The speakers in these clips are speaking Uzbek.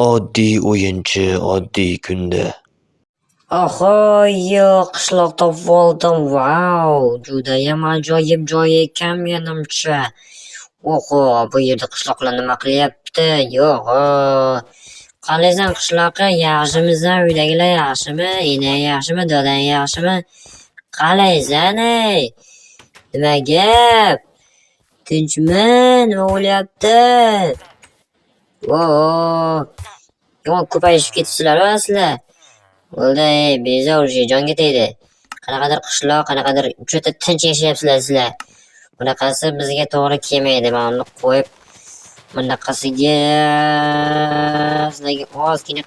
Oddiy o'yinchi oddiy kunda. Oho, yo'q, qishloq topib oldim. Vau, judayam ajoyib joy ekan menimcha. Oho, bu yerda qishloqlar nima qilyapti? Yo'q, qalaysan qishloqi? Yaxshimisan? Uydagilar yaxshimi? Enang yaxshimi? Dadang yaxshimi? Qalaysan ey? Nima gap? Tinchmi? Nima bo'lyapti? Oo, yomon ko'payishib ketibsizlar a sizlar. Bo'ldi, ey, bezor уже jonga tegdi. Qanaqadir qishloq, qanaqadir juda tinch yashayapsizlar sizlar. Bunaqasi bizga to'g'ri kelmaydi. Mana buni qo'yib, bunaqasiga sizlarga ozgina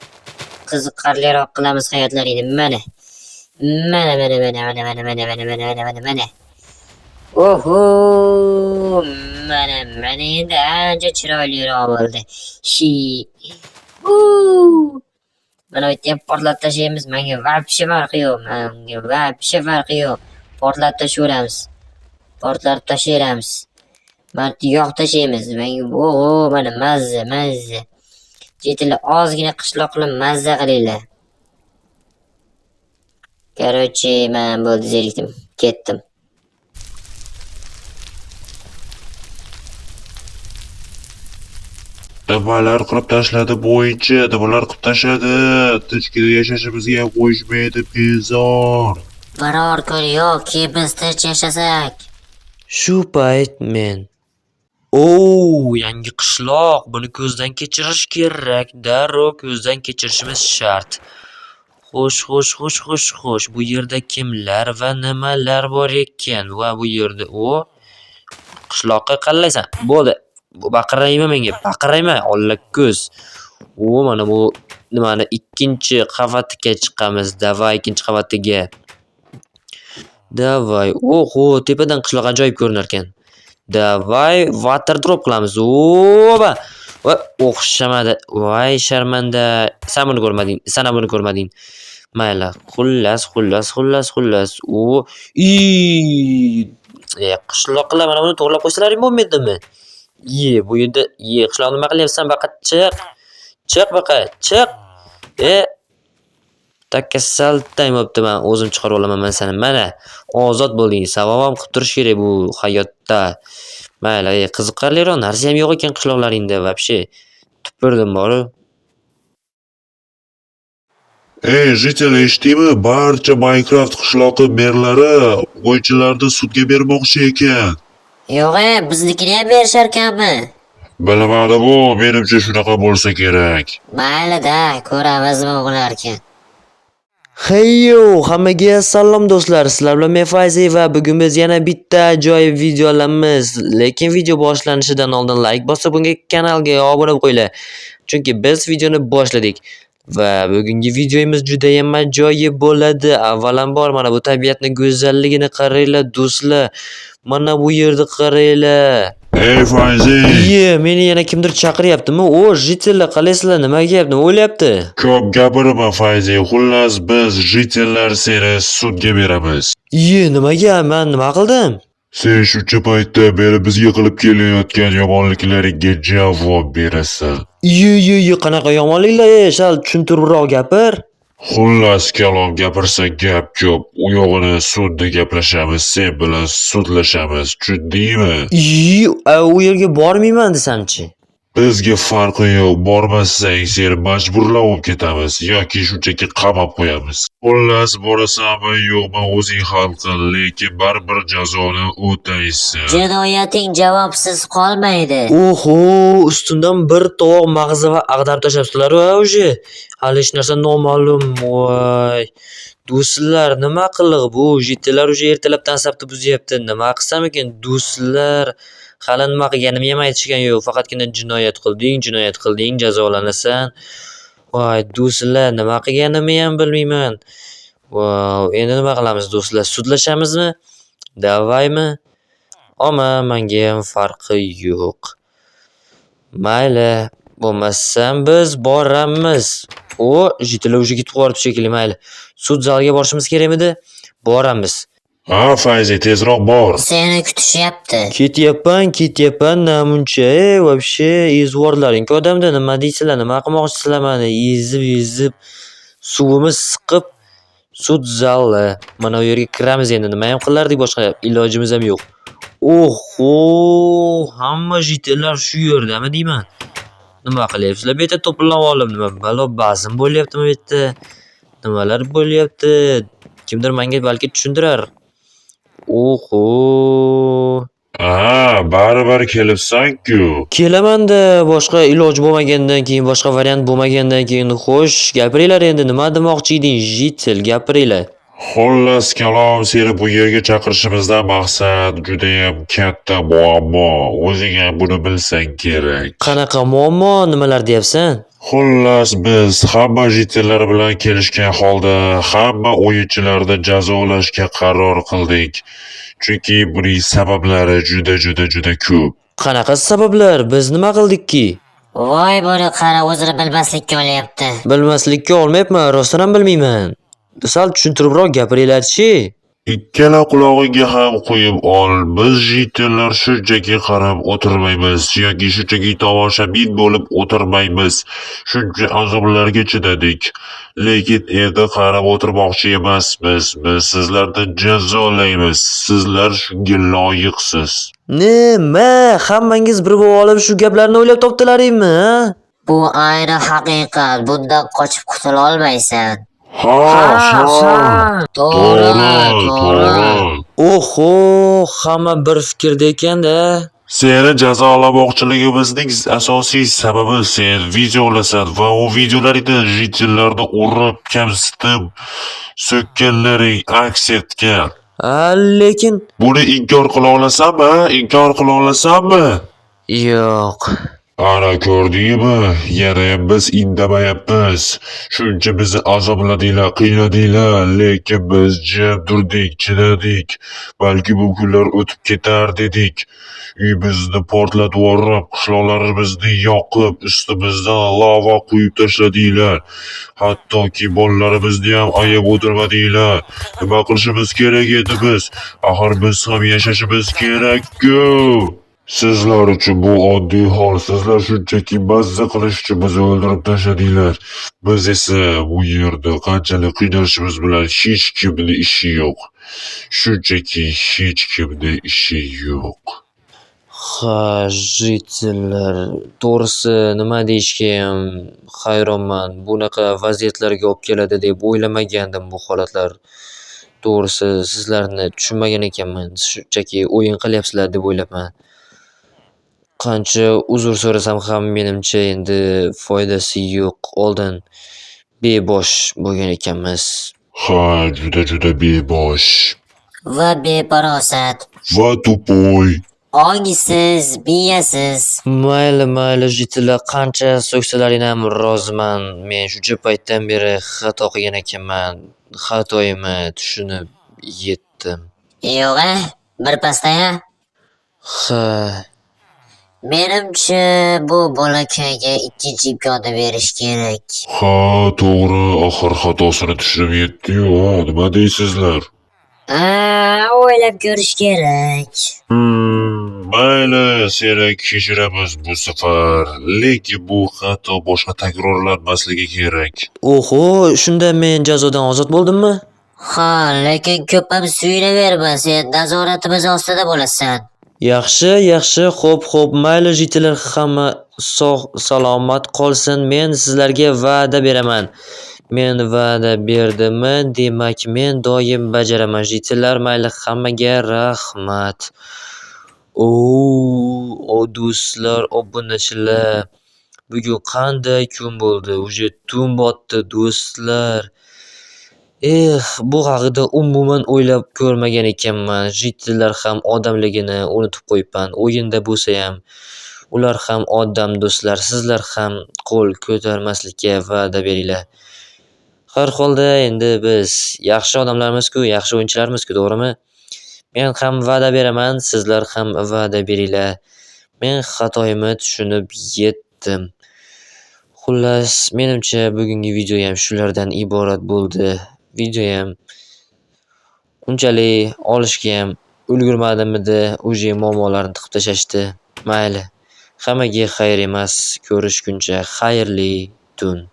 qiziqarliroq qilamiz hayotlaringni. Mana. Mana, mana, mana, mana, mana, mana, mana, mana, mana, mana, mana. Oho, mana, mana endi ancha chiroyliroq bo'ldi. Shi. Huu. Mana bu yerda ham portlatib tashlaymiz. Menga вообще farqi yo'q. Menga вообще farqi yo'q. Portlatib tashlayveramiz. Portlatib tashlayveramiz. Mana yoqib tashlaymiz. Menga oho, mana mazza, mazza. Jetillar ozgina qishloq qilib mazza qilinglar. Короче, men bo'ldi, zerikdim. Ketdim. Nimalar qilib tashladi bu o'yinchi? Nimalar qilib tashladi? Tinchgina yashashimizga ham qo'yishmaydi, bezor. Biror kun yo'qki biz tinch yashasak. Shu payt men O, yangi qishloq. Buni ko'zdan kechirish kerak. Darrov ko'zdan kechirishimiz shart. Xo'sh, xo'sh, xo'sh, xo'sh, xo'sh. Bu yerda kimlar va nimalar bor ekan? Va bu yerda o qishloqqa qalaysan? Bo'ldi. Bu baqiraymi menga? Baqiraymi? Olla ko'z. O, mana bu nimani ikkinchi qavatiga chiqamiz. Davay ikkinchi qavatiga. Davay. Oho, tepadan qishloq ajoyib ko'rinar ekan. Davay water drop qilamiz. Oba! Va o'xshamadi. Voy sharmanda. Sen buni ko'rmading. Sen ham buni ko'rmading. Mayli. Xullas, xullas, xullas, xullas. O, i qishloqlar mana buni to'g'rilab qo'ysalaring bo'lmaydimi? Ye, bu yerda ye, qishloq nima qilyapsan? Baqa chiq. Chiq baqa, chiq. E takka saltang bo'pti, men o'zim chiqarib olaman man seni. Mana, ozod bo'lding. Savob ham qilib turish kerak bu hayotda. Mayli, qiziqarliroq narsa ham yo'q ekan qishloqlaringda вообще. Tupurdim boru. Ey, житель, eshitdingmi? Barcha Minecraft qishloqi merlari o'yinchilarni sudga bermoqchi ekan. Yo'q, e, biznikini ham berisharkanmi? Bilmadim u, menimcha shunaqa bo'lsa kerak. Mayli-da, ko'ramiz nima bo'larkan. Heyo, hammaga salom do'stlar. Sizlar bilan men Fayzi va bugun biz yana bitta ajoyib video olamiz. Lekin video boshlanishidan oldin like bosib, bunga kanalga obuna bo'lib qo'yinglar. Chunki biz videoni boshladik va bugungi videomiz juda ham ajoyib bo'ladi. Avvalambor mana bu tabiatning go'zalligini qaranglar do'stlar. Mana bu yerni qaranglar. Ey Fayzi, Iye, meni yana kimdir chaqiryaptimi? O, jitellar qalaysizlar? Nima gap? Nima bo'lyapti? ko'p gapirma Fayzi. Xullas, biz jitellar seni sudga beramiz. Iye, nimaga? Men nima qildim? Sen shuncha paytdan beri bizga qilib kelayotgan yomonliklaringga javob berasan. Iye, iye, iye, qanaqa yomonliklar? Ey, sal tushuntiribroq gapir. Xullas kalom gapirsa gap ko'p. U yog'ini sudda gaplashamiz, sen bilan sudlashamiz, tushundingmi? Iye, u yerga bormayman desamchi. Bizga farqi yo'q, bormasang seni majburlab olib ketamiz yoki shunchaki qamab qo'yamiz. Xullas, borasanmi yo'qmi o'zing hal qil, lekin baribir jazoni o'taysan. Jinoyating javobsiz qolmaydi. Oho, ustimdan bir tovoq mag'zi va ag'darib tashlabsizlar va уже. Hali hech narsa noma'lum. Voy. Do'stlar, nima qiliq bu? Jitellar уже ertalabdan asabni buzyapti. Nima qilsam ekan do'stlar? Hali nima qilganimni ham aytishgan yo'q. Faqatgina jinoyat qilding, jinoyat qilding, jazolanasan. Voy, do'stlar, nima qilganimni ham bilmayman. Vau, endi nima qilamiz do'stlar? Sudlashamizmi? Davaymi? Oma, menga ham farqi yo'q. Mayli, bo'lmasam biz boramiz. O, jitellar уже ketib qolibdi shekilli, mayli. Sud zaliga borishimiz kerakmidi? Boramiz. Ha, Fayzi, tezroq bor. Seni kutishyapti. Ketyapman, ketyapman namuncha. E, вообще ezvorlaring odamda nima deysizlar, nima qilmoqchisizlar mani? Ezib-ezib suvimiz siqib sud zali. Mana bu yerga kiramiz endi. Nimayam qilardik, boshqa ilojimiz ham yo'q. Oho, hamma житель lar shu yerdami deyman. Nima qilyapsizlar bu yerda to'planib olib? Nima balo bazm bo'lyaptimi bu yerda? Nimalar bo'lyapti? Kimdir menga balki tushuntirar. Oho. Ha, baribir kelibsan-ku. Kelaman-da, boshqa iloj bo'lmagandan keyin, boshqa variant bo'lmagandan keyin. Xo'sh, gapiringlar endi, nima demoqchi eding, житель, gapiringlar. Xullas kalom, seni bu yerga chaqirishimizdan maqsad judayam katta muammo. O'zing ham buni bilsang kerak. Qanaqa muammo, nimalar deyapsan? Xullas, biz hamma житель lar bilan kelishgan holda hamma o'yinchilarni jazolashga qaror qildik. Chunki buning sabablari juda juda juda ko'p. Qanaqa sabablar? Biz nima qildikki? Voy, buni qara, o'zini bilmaslikka olyapti. Bilmaslikka olmayapman, rostdan ham bilmayman. Sal tushuntiribroq gapiringlar-chi. Ikkala qulog'ingga ham quyib ol. Biz житель lar shunchaki qarab o'tirmaymiz yoki shunchaki tomoshabin bo'lib o'tirmaymiz. Shuncha azoblarga chidadik. Lekin endi qarab o'tirmoqchi emasmiz. Biz sizlarni jazolaymiz. Sizlar shunga loyiqsiz. Nima? Hammangiz bir bo'lib olib shu gaplarni o'ylab topdilaringmi, ha? Bu ayni haqiqat. Bundan qochib qutula olmaysan. Ha, ha. To'g'ri, To'g'ri, to'g'ri. to'g'ri. Oho, hamma bir fikrda ekanda. Seni jazolamoqchiligimizning asosiy sababi sen video olasan va u videolaringda житель larni urib, kamsitib, so'kkanlaring aks etgan. A, lekin Buni inkor qila olasanmi? Inkor qila olasanmi? Yo'q. Ana ko'rdingmi? Yanayam biz indamayapmiz. Shuncha bizni azobladinglar, qiynadinglar, lekin biz jim turdik, chidadik. Balki bu kunlar o'tib ketar dedik. Uyimizni portlatib yuborib, qishloqlarimizni yoqib, ustimizdan lava quyib tashladinglar. Hattoki bolalarimizni ham ayab o'tirmadinglar. Nima qilishimiz kerak edi biz? Axir biz ham yashashimiz kerak-ku. Sizlar uchun bu oddiy hol. Sizlar shunchaki mazza qilish uchun bizni o'ldirib tashladinglar. Biz esa bu yerda qanchalik qiynalishimiz bilan hech kimni ishi yo'q. Shunchaki hech kimni ishi yo'q. Ha, житель lar, to'g'risi nima deyishgayam hayronman. Bunaqa vaziyatlarga olib keladi deb o'ylamagandim bu holatlar. To'g'risi sizlarni tushunmagan ekanman. Shunchaki o'yin qilyapsizlar deb o'ylabman. Qancha uzr so'rasam ham menimcha endi foydasi yo'q. Oldin bebosh bo'lgan ekanmiz. Ha, juda juda bebosh. Va befarosat. Va тупой. Ongsiz, miyasiz. Mayli, mayli, житель lar, qancha so'ksalaring ham roziman. Men shuncha paytdan beri xato qilgan ekanman. Xatoyimni tushunib yetdim. Yo'q-a, bir pasda-ya. Ha. Menimcha, bu bolakayga ikkinchi imkonni berish kerak. Ha, to'g'ri, axir xatosini tushunib yetdi-yu, ha, nima deysizlar? A, o'ylab ko'rish kerak. Mayli, seni kechiramiz bu safar, lekin bu xato boshqa takrorlanmasligi kerak. Oho, shunda men jazodan ozod bo'ldimmi? Ha, lekin ko'p ham suyunaverma, sen nazoratimiz ostida bo'lasan. Yaxshi, yaxshi, xo'p, xo'p, mayli, житель lar, hamma sog' salomat qolsin. Men sizlarga va'da beraman. Men va'da berdimmi, demak men doim bajaraman. Житель lar, mayli, hammaga rahmat. O, do'stlar, obunachilar. Bugun qanday kun bo'ldi? Уже tun botdi, do'stlar. Eh, bu haqida umuman o'ylab ko'rmagan ekanman. Житель lar ham odamligini unutib qo'yibman. O'yinda bo'lsayam, ular ham odam, do'stlar. Sizlar ham qo'l ko'tarmaslikka va'da beringlar. Har holda endi biz yaxshi odamlarmiz-ku, yaxshi o'yinchilarmiz-ku, to'g'rimi? Men ham va'da beraman, sizlar ham va'da beringlar. Men xatoyimni tushunib yetdim. Xullas, menimcha bugungi videoyam shulardan iborat bo'ldi. Videoyam Unchalik olishga ham ulgurmadimidi, уже muammolarni tiqib tashlashdi. Mayli, hammaga xayr emas, ko'rishguncha xayrli tun.